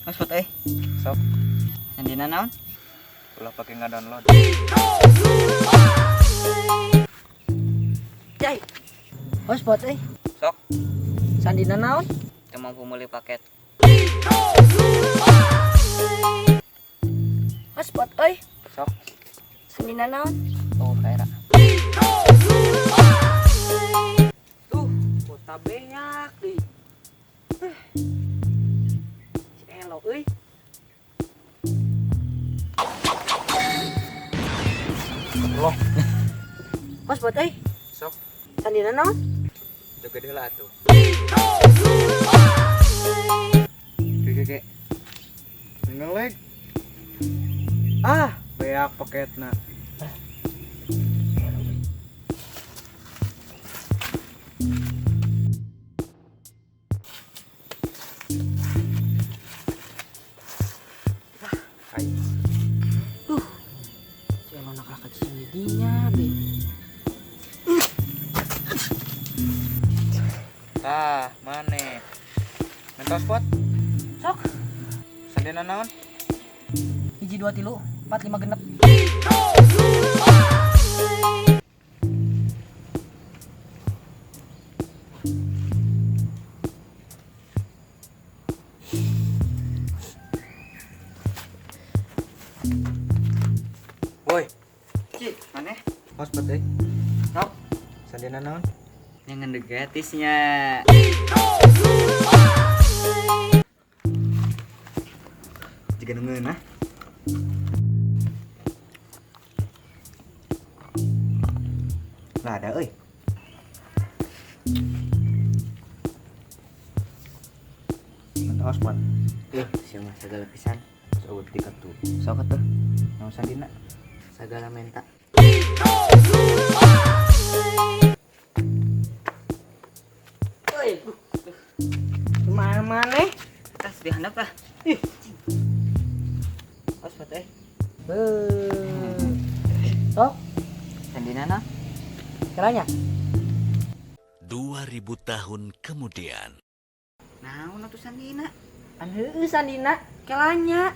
Hotspot euy. Sok. Sandina naon? Ulah pake ngadownload. Jai. Hotspot euy. Sok. Sandina naon? Teu mampu meuli paket. Hotspot euy. Sok. Sandina naon? Oh, kaera. Tuh, kota banyak deui. Si Elo euy. Loh. Hotspot euy. Sok. Sandina naon? Joget heula atuh. Ke ke. Ngeleg. Ah, beak paketna. Hai. Duh. Si Elo nakal ka sini dinya deui. Tah, mane? Mentos pot? Sok. Sandina naon? 1 2 3 4 5 6. Woi, Ci, maneh? hotspot euy. Sok. Sandina naon? Yang ngendeg gratisnya. Jiga nu ngeunah. Lah ada euy. Mantap hotspot. Ih, sia mah sagala pisan. Saeutik atuh. Sok atuh. Naon sandina? Sagala menta. Euy. Kumaha maneh? Tas dihandap lah. Ih. Hotspot euy. Beuh. Sok, Sandina naon? caranya. 2000 tahun kemudian. Naon atuh sandina? An heueuh sandina kelanya.